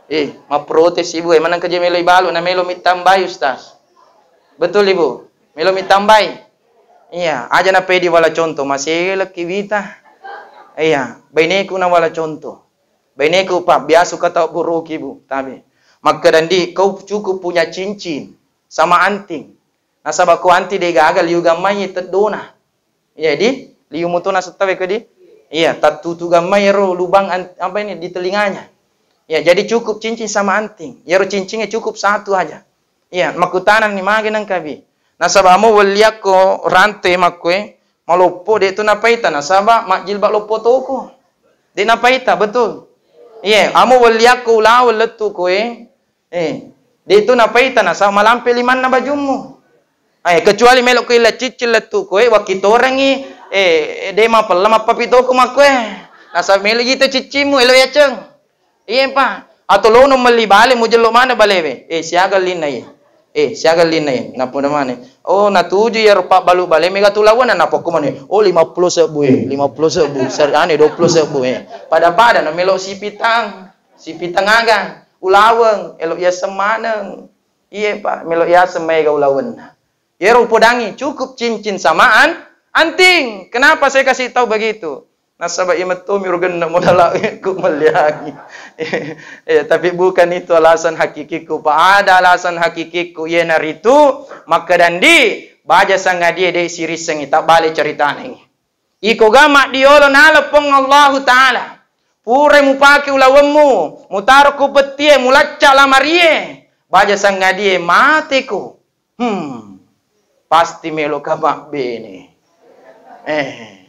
Eh, maprotes, Ibu, eh, maneng keje melo ibalu, na melo mittambai, Ustaz. Betul, Ibu? Melo mittambai. Iya, aja na pedi wala contoh, maselekki wita. Iya, baineku na wala contoh. Baineku, Pak, biasu kata buruki, Bu, tabe. Makkeda, "Ndi, kau cukup punya cincin sama anting. Nasaba ko anting de gaga liu gammai teddona." Iya, di? Liu muto nasetta we ko di? Iya, tattutu gammai ero lubang an-, apa ini, di telinganya. Iya, jadi cukup cincin sama anting. Iyaro cincingnge cukup satu aja. Iya, makkutananni mage nengkabi. Nasaba amo welliakko rante makkue, maloppo de tu napaita, nasaba majjilbab loppo toko. De napaita, betul. Iya, amo welliakko ulaweng lettu koe, eh, de tu napaita, nasaba malampe limanna bajummu. Eh, kecuali melo ko illa ciccing lettu koe, wakkitorengi, eh, de mapella mappapitoko makkue. Nasaba melo jita ciccimmu, elo yaceng. Iya, Pak. Atau lono melli bale, mujello mana balewe? Eh, siaga linna, iya. Eh, siaga linna, iya. Napuna mana? Oh, natuju iyaro pabbalu bale, mega tu lawana, napokko mana? Oh, lima puluh sebbu, eh. Lima puluh sebbu. Ser-, ane, dua puluh sebbu, eh. Pada-pada na melo sipitang. Sipitang aga? Ulaweng, elo yaseng maneng. Iya, Pak. Melo yaseng mega ulawenna. Iyaro upodangi cukup cincin sama an-, anting. Kenapa saya kasih tahu begitu? Nasaba iya mettomi rugenna modala ku melliangi. Eh, tapi bukan itu alasan hakikiku, Pak. Ada alasan hakikiku, iyanaritu makkeda ndi, baja sangadie de sirissengi, tabbale caritanangi. Iko ga maddiolo nala Puang Allahu Ta'ala. Purai mupake ulawemmu, mutaro ku bettie, mulacca lamarie. Baja sangadie mateko. Hmm. Pasti meloka mabbene. Eh.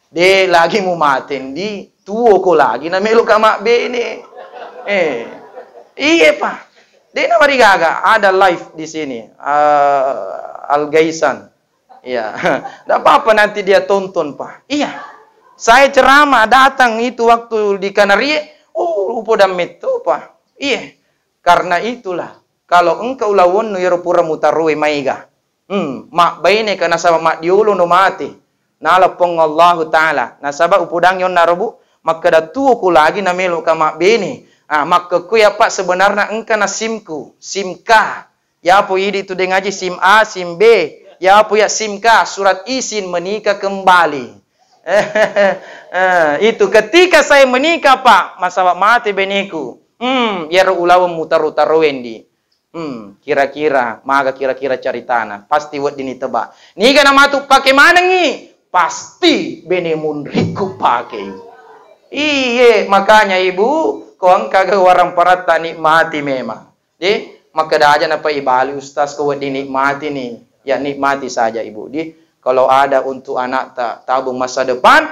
De lagi mumate ndi, tuoko lagi na meloka mabbene. Eh. Iye, Pak. De na marigaga, ada live di sini. Eh, Al Gaisan. Iya. Nggak apa-apa, nanti dia tonton, Pak. Iya. Saya ceramah datang itu waktu di Kanarie, oh, upodang metto, Pak. Iya. Karena itulah, kalau engka ulawonnu iyaro pura mutaroe maega. Hmm, mabbaineka nasaba maddiolono mate. Nala Puang Allahu Ta'ala. Nasaba upodangi onnaro, Bu, makkeda tuoku lagi na meloka mabbene. Ah, makkekkoi apa sebenarna engka na simku, simka. Yapo idi tu de ngaji sim A, sim B. Yapo ya sim K, surat izin menikah kembali. Eh, itu ketika saya menikah, Pak, masaba mate beneku. Hmm, iyaro ulaweng mutaro-taro wendi. Hmm, kira-kira, maga kira-kira caritana. Pasti wedding niteba. Niga namatu pake manengi? Pasti bene munriku pake. Iye, makanya Ibu, ko engka ga warang paratta nikmati memang. Di, makkeda aja napa ibali Ustaz ko wedding nikmati ni. Ya nikmati saja Ibu. Di, kalau ada untuk anakta tabung masa depan,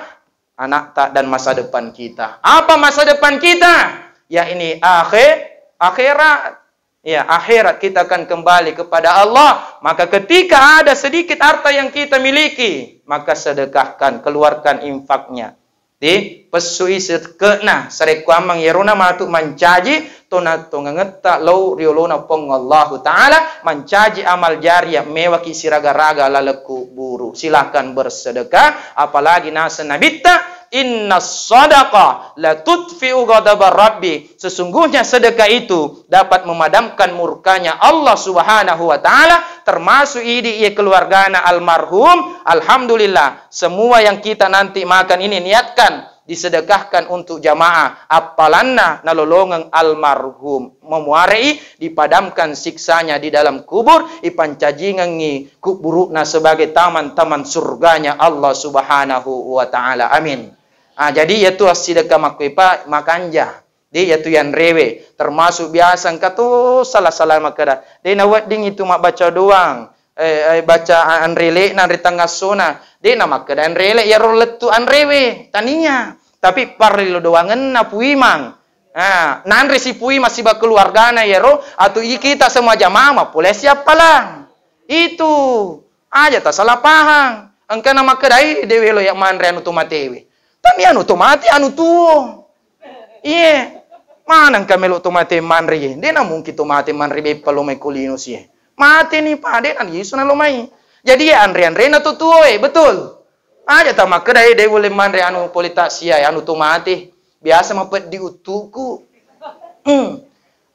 anakta dan masa depan kita. Apa masa depan kita? Ya ini akhir, akhirat. Ya, akhirat kita akan kembali kepada Allah. Maka ketika ada sedikit harta yang kita miliki, maka sedekahkan, keluarkan infaknya. Di, pessui sekke'na, sarekkuammang iyarona matu mancaji tona-, tongengetta lao riolona Puang Allahu Ta'ala, mancaji amal jariah mewaki siraga-raga laleng kuburu. Silahkan bersedekah, apalagi naseng Nabitta, "Inna sadaqa la tutfi'u ghadaba Rabbi." Sesungguhnya sedekah itu dapat memadamkan murkanya Allah Subhanahu wa Ta'ala, termasuk idi iya keluargana almarhum. Alhamdulillah, semua yang kita nanti makan ini niatkan disedekahkan untuk jamaah, appalanna nalolongeng almarhum, memuare'i dipadamkan siksanya di dalam kubur, ipancajingengngi kuburu'na sebagai taman-taman surganya Allah Subhanahu wa Ta'ala. Amin. Ah, jadi iyatu assidekka makkuipa makanja. De, iyatu yanrewe, termasuk biasa engka to sala-sala makkeda, de nawedding itu mabbaca doang, eh, eh, baca anrele'na, anre tengassona. De'na makkeda anrele' iyaro lettu anrewe, tania. Tapi parellu doangenna puimang. Ah, nanre si puimang siba keluargana iyaro, atu i kita semua jamaah mappole siappalang. Itu. Aja tasalah pahang. Engkana makkedai, "De' welo ya manre anu to matewe." Tania anu to mate, anu tuo. Iye. Mana engka melo to mate manre ye? De' na mungkin to mate manre beppa lo mai ko lino sie. Mate ni pa, de' na lisu na lo mai. Jadi ya anre-anrena to tuo e, betul? Aja ta makkeda, "Eh, de' wele manre anu pole ta sia, anu to mate. Biasa mapeddi uttuku." Hmm.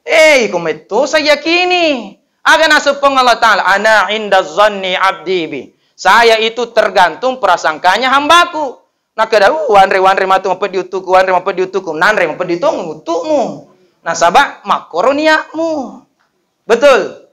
Eh, iko metto saya yakini. Aga naseng Puang Allah Ta'ala, "Ana inda zanni abdi bi." Saya itu tergantung prasangkanya hambaku. Nakkeda, "Uh, wanre, wanre matu mapeddi uttuku, wanre mapeddi uttuku." Nanre mapeddi tong uttumu. Nasaba makkoro niatmu. Betul?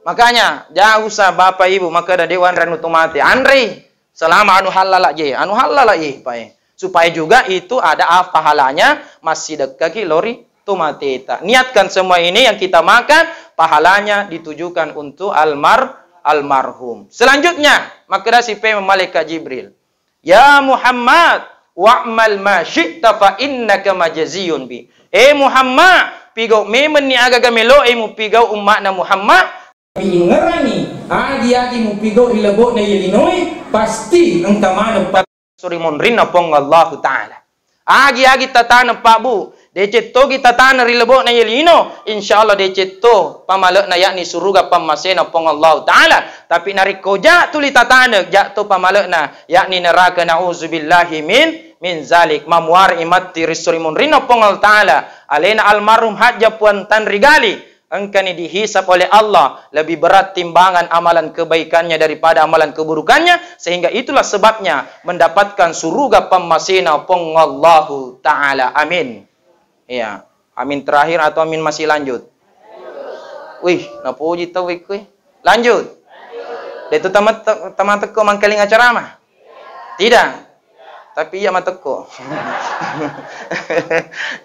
Makanya, ja usah Bapak Ibu makkeda, "De' wanre anu to mate." Anrei. Selama anu hallala je, anu hallala je, Pak, eh. Supaya juga itu ada ah, pahalanya, massidekkaki lori to mateta. Niatkan semua ini yang kita makan, pahalanya ditujukan untuk almar-, almarhum. Selanjutnya, makkedasi pe malaikat Jibril, "Ya Muhammad, wa'mal ma syi'ta fa innaka majziyun bi." Eh Muhammad, pigau memenni agaga meloe mupigau umma'na Muhammad, Tapi ingerani, agi-agi mupigau ri lebo'na iye linoe, pasti engka maneng pa-, suri munrinna Puang Allahu Ta'ala. Agi-agi tataneng, Pak, Bu, deceng togi tataneng ri lebo'na iye lino, insya Allah deceng to pamale'na, yakni suruga pammasena Puang Allahu Ta'ala. Tapi narekko ja tuli tataneng, ja to pamale'na, yakni neraka, na'udzubillahi min, min zalik. Mamuare matti ri suri munrinna Puang Allahu Ta'ala. Alena almarhum Hajjah Puang Tanri Gali. Engkani dihisab oleh Allah, lebih berat timbangan amalan kebaikannya daripada amalan keburukannya, sehingga itulah sebabnya mendapatkan suruga pammasena Puang Allahu Ta'ala. Amin. Iya. Amin terakhir atau amin masih lanjut? Wih, napuji tau ikku. Lanjut. Itu tamat, tamatekko mangkalinga ceramah? Tidak. Tapi iya matekko.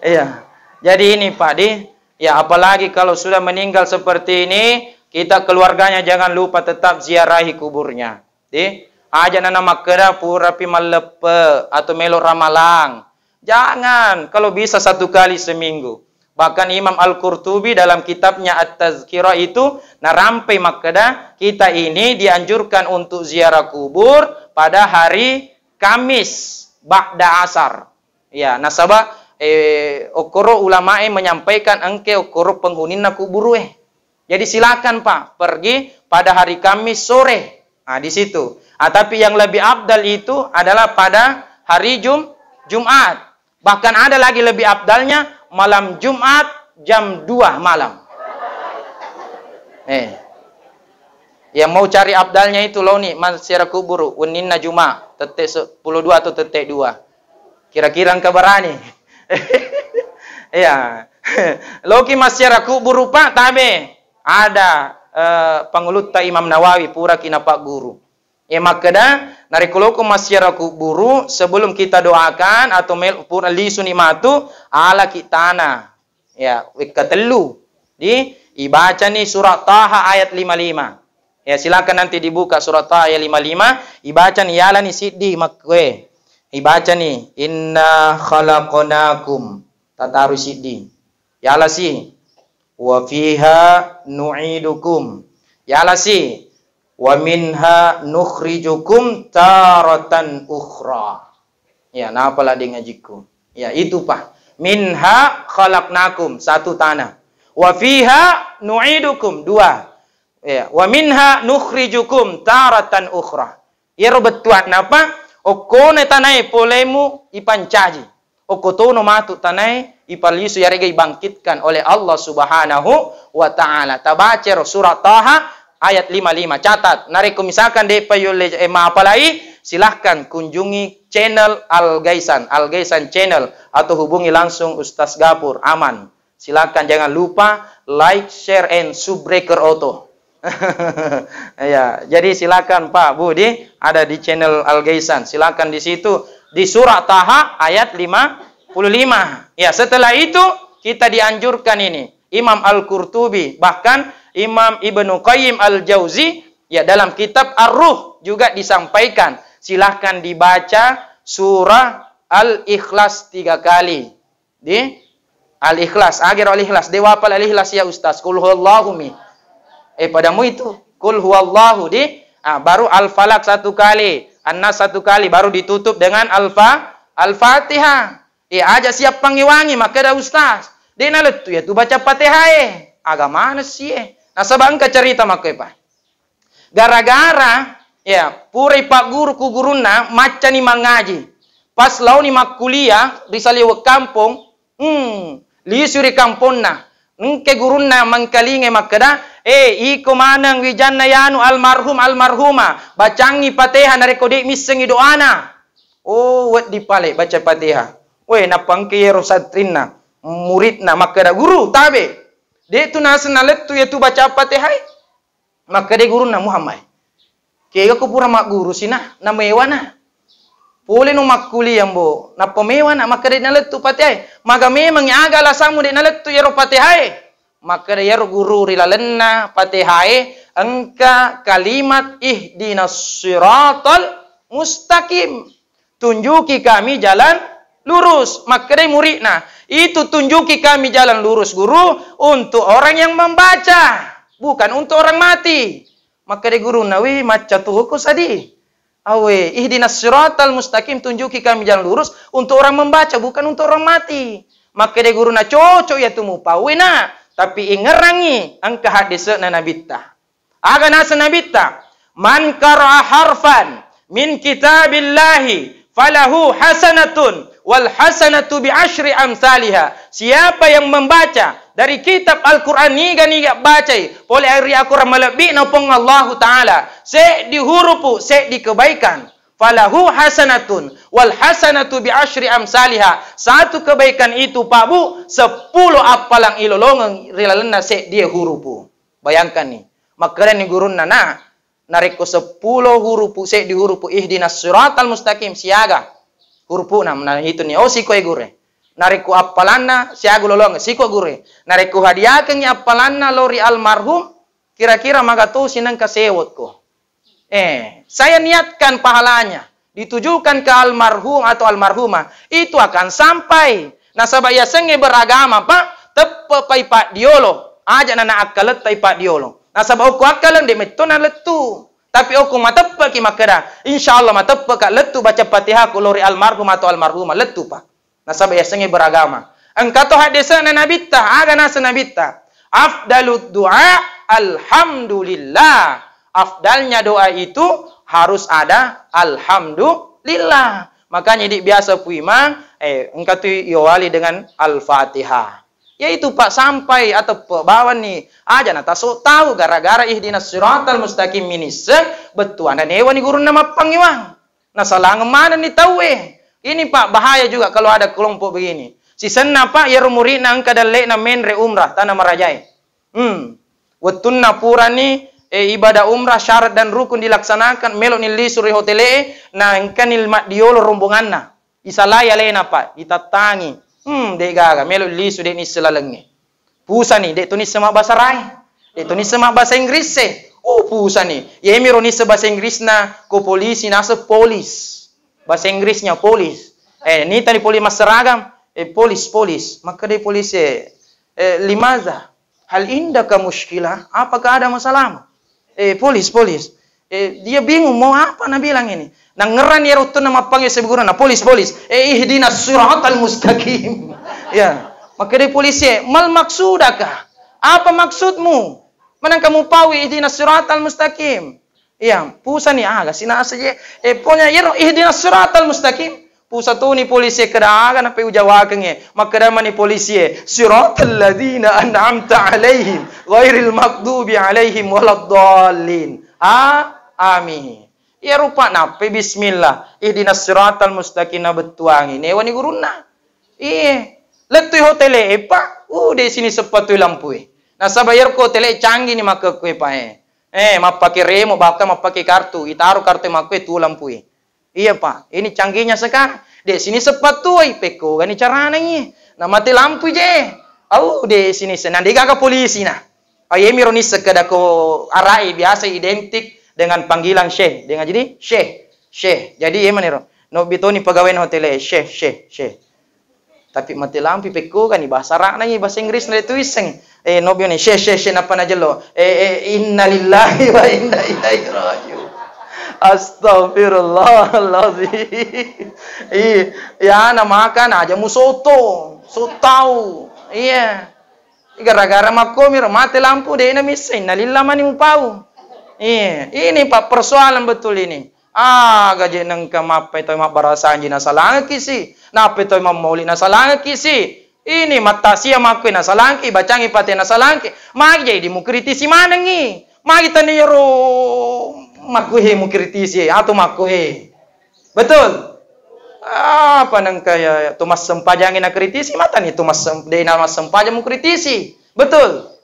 Iya. Jadi ini, Pak, di Ya, apalagi kalau sudah meninggal seperti ini, kita keluarganya jangan lupa tetap ziarahi kuburnya. Di, aja nana makkeda purapi malleppe atau melo ramalang. Jangan, kalau bisa satu kali seminggu. Bahkan Imam Al-Qurtubi dalam kitabnya At-Tazkirah itu narampe makkeda, kita ini dianjurkan untuk ziarah kubur pada hari Kamis ba'da asar. Ya, nasaba, eh, okkoro ulamae menyampaikan engke okkoro penghuniinna kuburue. Jadi silakan, Pak, pergi pada hari Kamis sore. Nah, di situ. Ah, tapi yang lebih afdal itu adalah pada hari Jum-, Jumat. Bahkan ada lagi lebih afdalnya malam Jumat jam dua malam. Eh. Yang mau cari afdalnya itu loni massiara kuburu, wenninna Juma, tette sepuluh dua atau tette dua. Kira-kira engka barani? Iya. Loki massiara kuburu, Pak, tabe. Ada, eh, pangulutta Imam Nawawi puraki napagguru. Iya makkeda, narekko loko massiara kuburu, sebelum kita doakan atau mel-, pura lisuni matu, alaki tanah. Ya, wekka tellu. Di, ibacani surat Taha ayat lima lima. Ya, silakan nanti dibuka surat Taha ayat lima lima, ibacani, yalani siddi makkue. Ibacani, "Inna khalaqnakum." Tataru siddi. Yalasi. "Wa fiha nu'idukum." Yalasi. "Wa minha nukhrijukum taratan ukhra." Ya, napa la dengajikku? Ya, itu, Pak. "Minha khalaqnakum", satu tanah. "Wa fiha nu'idukum", dua. Ya, "wa minha nukhrijukum taratan ukhra." Iyaro bettuanna, Pak, okkone tanae polemu ipancaji. Okko tono matu tanae ipalisu, yarega ibangkitkan oleh Allah Subhanahu wa Ta'ala. Tabacero surat Taha ayat lima lima. Catat, narekko misalkan de'pa yolle, eh, mapalai, silahkan kunjungi channel Al Gaisan, Al Gaisan Channel, atau hubungi langsung Ustaz Gapur, aman. Silakan jangan lupa like, share, and subbreaker auto. Ya, jadi silakan Pak, Bu, di, ada di channel Al Gaisan. Silakan di situ, di surah Taha ayat lima puluh lima. Ya, setelah itu kita dianjurkan ini. Imam Al-Qurtubi, bahkan Imam Ibnu Qayyim Al-Jauzi Ya, dalam kitab Ar-Ruh juga disampaikan, silahkan dibaca surah Al-Ikhlas tiga kali. Di Al-Ikhlas, agero Al-Ikhlas, dewa apa Al-Ikhlas ya Ustaz? Qul huwallahu mi. Eh, padamu itu. Qul huwallahu di, ah, baru Al-Falaq satu kali, An-Nas satu kali, baru ditutup dengan Al-Fa-, Al-Fatihah. Eh, aja siap pangewangi, makkeda Ustaz. De' nalettu ya tu baca Fatihah e. Aga maneng si e. Nasaba engka cerita makko e, Pak. Gara-gara, ya, purai pagguru ku gurunna, maccani mangaji. Pas laoni makkuliah ri saliweng kampong, hmm, lisu ri kamponna. Engke gurunna mangkalingai makkeda, "Eh, iko maneng wijanna yanu almarhum, almarhuma, bacangi Fatihah narekko de' missengi doana." Oh, wedding pale baca Fatihah. Weh, nappa engke yero santrinna, muridna makkeda, "Guru, tabe. De' tu naseng nalettu ya tu baca Fatihah e." Makkeda gurunna, "Muhammad, kega ko pura magguru sina, namewana. Pole no makkuliah mbo, nappa mewana makkeda de' nalettu Fatihah e. Maga memangi aga alasammu de' nalettu yero Fatihah e?" Makkeda yero guru ri lalenna Fatihah e, engka kalimat ihdinas siratal mustaqim. Tunjuki kami jalan lurus. Makkedai muridna, "Itu tunjuki kami jalan lurus, Guru, untuk orang yang membaca, bukan untuk orang mati." Makkedai gurunna, "Wih, macca toko sadi. Awe, ihdinas siratal mustaqim, tunjuki kami jalan lurus untuk orang membaca, bukan untuk orang mati." Makkedai gurunna, "Cocok ya tu mupau, Nak. Tapi ingerangi, engka haddese'na Nabitta." Aga naseng Nabitta, "Man qara'a harfan min kitabillahi falahu hasanatun wal hasanatu bi asyri amsaliha." Siapa yang membaca dari kitab Al-Quran niga-niga bacai, pole ri akorang malebbi'na Puang Allahu Ta'ala, seddi hurupu, seddi kebaikan. Falahu hasanatun wal hasanatu bi asyri amsaliha. Satu kebaikan itu, Pak Bu, sepuluh appalang ilolongeng ri lalenna seddie hurupu. Bayangkanni, makkedani gurunna, "Nah, narekko seppulo hurupu, seddi hurupu, ihdinas siratal mustaqim, siaga hurupu'na?" Nahitunni, "Oh, siko e gure." Narekko appalanna, siaga lolong, "Siko gure." Narekko hadiakengngi appalanna lo ri almarhum, kira-kira maga tosi nengka sewotko? Eh, saya niatkan pahalanya ditujukan ke almarhum atau almarhumah, itu akan sampai. Nasaba yasengnge beragama, Pak, teppe' pai paddiolo. Aja' nana akkalettai paddiolo. Nasaba okko akkaleng de' metto nalettu. Tapi okko mateppe'ki makkeda, "Insya Allah mateppe'ka lettu baca Fatihahku lo ri almarhum atau almarhumah," lettu, Pak. Nasaba yasengnge beragama. Engka to haddese'na Nabitta, aga naseng Nabitta? "Afdalud du'a alhamdulillah." Afdalnya doa itu harus ada alhamdulillah. Makanya idi' biasa Pu Imang, eh, engka tu iawali dengan Al-Fatihah. Yaitu, Pak, sampai ateppe' bawanni aja' nataso' tau gara-gara ihdinas siratal mustaqim minisseng, bettuanna newani gurunna mappangewang. Nasalangeng manenni tauwe. Ini, Pak, bahaya juga kalau ada kelompok begini. Sisenna, Pak, iyaro muridna engka dalle'na menre umrah tana marajae. Hmm. Wettunna purani, eh, ibadah umrah syarat dan rukun dilaksanakan, melo'ni lisu ri hotele'e, na engkani maddiolo rombonganna. Isalai alena, Pak, itattangi. Hmm, de' gaga, melo lisu de' nisseng lalengnge. Pusani, de' tu nisseng mabbasa Rai. De' tu nisseng mabbasa Inggris e. Oh, pusani. Yemiro nisseng bahasa Inggrisna, ko polisi naseng polis. Bahasa Inggrisnya polis. Eh, nitani polis masseragam. Eh, polis, polis. Makkedai polis e, eh, "Limaza? Hal indaka mushkilah? Apakah ada masalahmu?" Eh, polis, polis. Eh, dia bingung mau apa na bilang ini. Nangngerang iyaro wettunna mappangnge sebegurana, "Polis, polis. Eh, ihdinas siratal mustaqim." Ya. Makkedai polis e, "Mal maksudaka? Apa maksudmu? Maneng kamu pau ihdinas siratal mustaqim?" Iya, pusani aga sinase je. Eh, pokoknya iyaro ihdinas siratal mustaqim. Pusatuni polisi e, keda aga nape ujawakengnge. Makkeda mani polisi e, "Siratal ladzina an'amta alaihim, ghairil maghdubi alaihim waladdallin." A-, amin. Iya rupa nappe bismillah. Ihdinas siratal mustaqim nabettuangi. Newani gurunna. Iye. Lettui hotele e, Pak. Uh, de' sini seppatui lampui. Nasaba iyaro ko hotele canggih ni makkekkoe, Pak, e. Eh, mappake remo, bahkan mappake kartu. Itaro kartu e makkue tu lampui. Iya, Pak, ini canggihnya sekarang. De' sini seppatuai, pekkogani carana iye. Na mate lampu je. Au, de' sini senang, de' gaga polisi na. Au, yemiro nisseng keda ko arai biasa identik dengan panggilan Syekh, dengan jadi Syekh, Syekh. Jadi iya maniro. Nobbi toni pegawai hotel e, Syekh, Syekh, Syekh. Tapi mate lampu pekko kan bahasa Arab nai, bahasa Inggris na tu iseng. Eh, nobbi ni, Syekh, Syekh, Syekh, napa na jelo? Eh, eh, innalillahi wa inna ilaihi rajiun. Astagfirullahaladzim. Iya, na makan aja musoto, sotau. Iya. Gara-gara makkomiro mate lampu, de' na misseng, innalillah mani mupau. Iya, ini Pak persoalan betul ini. Aga je nengka mappai toi mabbarasanji nasalangekki si, nappai toi mammauli nasalangekki si. Ini mattasia makkoi nasalangki, bacangi pate nasalangki. Magi jadi mukritisi manengi. Magi tani ero makkuhe mukritisi atau makkuhe. Betul? Apa nengka ya, tu massempajangi na kritisi, matani tu massem-, de' na massempajang mu kritisi. Betul?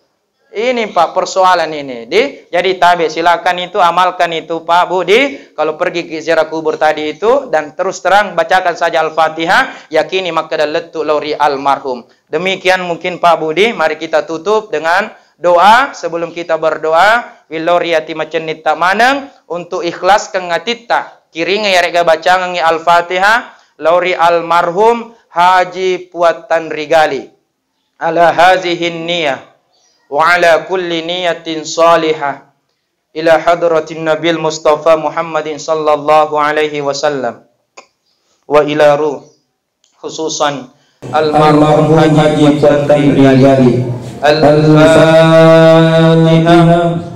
Ini Pak persoalan ini. Di, jadi tabe, silakan itu, amalkan itu Pak Budi. Kalau pergi ke ziarah kubur tadi itu dan terus terang bacakan saja Al-Fatihah, yakini makkeda lettu lao ri almarhum. Demikian mungkin Pak Budi, mari kita tutup dengan doa. Sebelum kita berdoa, willau ri ati macennitta maneng untuk ikhlaskan atitta. Kiringa yarega bacangengi Al-Fatihah lao ri almarhum Haji Puattan Rigali. Ala hazihin niyah wa ala kulli niyatin salihah ila hadratin Nabil Mustafa Muhammadin sallallahu alaihi wasallam wa ila ruh khususan almarhum Haji Puattan Rigali. Al-Fatihah.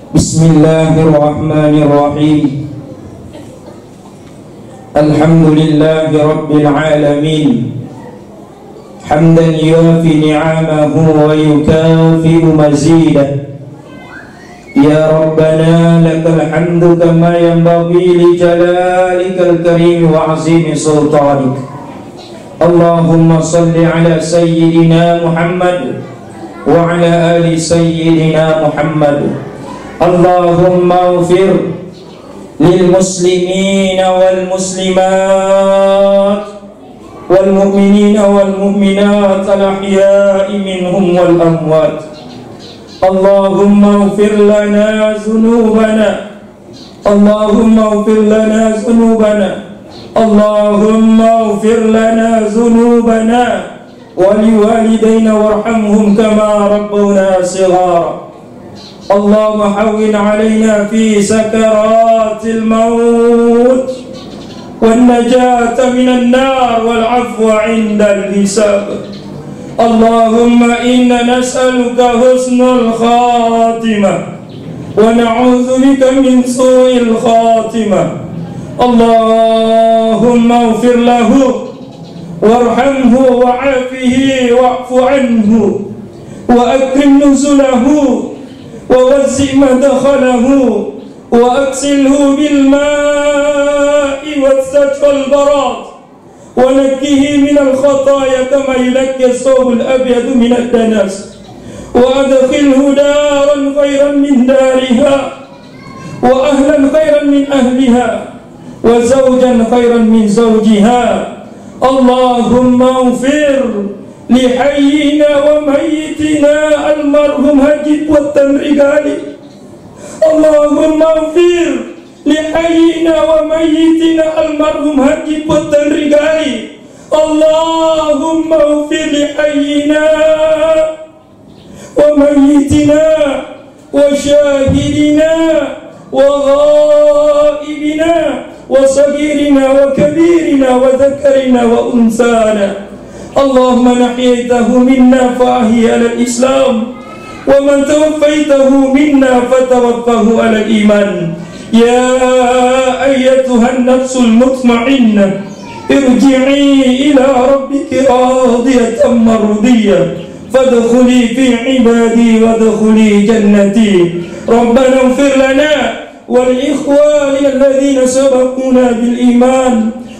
Bismillahirrahmanirrahim. Alhamdulillahi rabbil alamin. Hamdan yuwafi ni'amahu wa yukafi'u mazidah. Ya Rabbana lakal hamdu kama yanbaghi li jalalikal karimi wa azimi sultanik. Allahumma salli ala sayyidina Muhammad wa ala ali sayyidina Muhammad. Allahumma ighfir lil muslimina wal muslimat والمؤمنين والمؤمنات الأحياء منهم والأموات. اللهم اغفر لنا ذنوبنا. اللهم اغفر لنا ذنوبنا. اللهم اغفر لنا ذنوبنا ولوالدينا وارحمهم كما ربونا صغارا. اللهم هون علينا في سكرات الموت والنجاة من النار والعفو عند الحساب. اللهم إنا نسألك حسن الخاتمة ونعوذ بك من سوء الخاتمة. اللهم اغفر له وارحمه وعافه واعف عنه وأكرم نزله ووسع مدخله وأغسله بالماء والثلج والبراد ونقه من الخطايا كما ينقى الثوب الأبيض من الدنس وأدخله دارا خيرا من دارها وأهلا خيرا من أهلها وزوجا خيرا من زوجها. اللهم اغفر لحينا وميتنا المرحوم حاج بوتان رجالي. اللهم اغفر لحينا وميتنا المرحوم حاج بوتان رجالي. اللهم اغفر لحينا وميتنا وشاهدنا وغائبنا وصغيرنا وكبيرنا وذكرنا وأنثانا. اللهم من أحييته منا فأحيه على الإسلام ومن توفيته منا فتوفه على الإيمان. يا أيتها النفس المطمئنة ارجعي إلى ربك راضية مرضية فادخلي في عبادي وادخلي جنتي. ربنا اغفر لنا ولإخواننا الذين سبقونا بالإيمان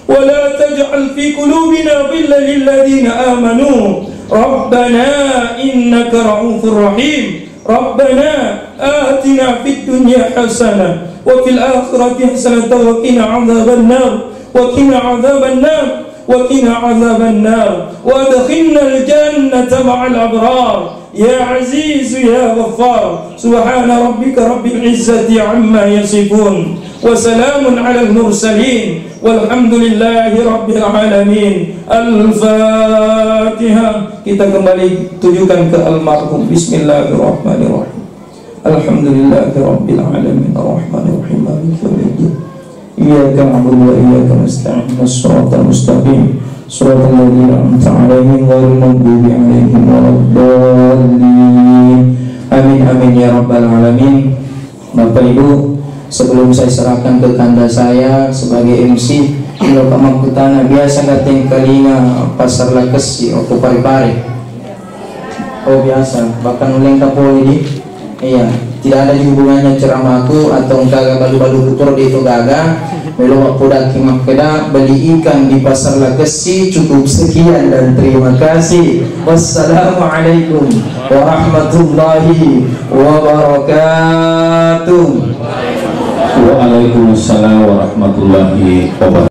ولا تجعل في قلوبنا غلا للذين آمنوا ربنا إنك رؤوف رحيم. ربنا آتنا في الدنيا حسنة وفي الآخرة حسنة وقنا عذاب النار. وقنا عذاب النار، وقنا عذاب النار، وأدخلنا الجنة مع الأبرار، يا عزيز يا غفار. سبحان ربك رب العزة عما يصفون، وسلام على المرسلين، والحمد لله رب العالمين. الفاتحة. Kita kembali tujukan ke almarhum. Bismillahirrahmanirrahim. الحمد لله رب العالمين، الرحمن الرحيم، مالك يوم الدين، إياك نعبد وإياك نستعين، اهدنا الصراط المستقيم، صراط الذين أنعمت عليهم غير المغضوب عليهم ولا الضالين. آمين، آمين يا رب العالمين. Bapak Ibu, sebelum saya serahkan ke kanda saya sebagai M C, kalau kamu kutana biasa kateng kalinga pasar lakesi, oto pare-pare. Oh, biasa, bahkan uleng kapoli di. Iya, tidak ada hubungannya ceramahku atau engka balu-balu kutoro di itu gaga. Melo mappodaki makkeda beli ikan di pasar lakesi cukup sekian dan terima kasih. Wassalamualaikum warahmatullahi wabarakatuh. Waalaikumsalam warahmatullahi wabarakatuh.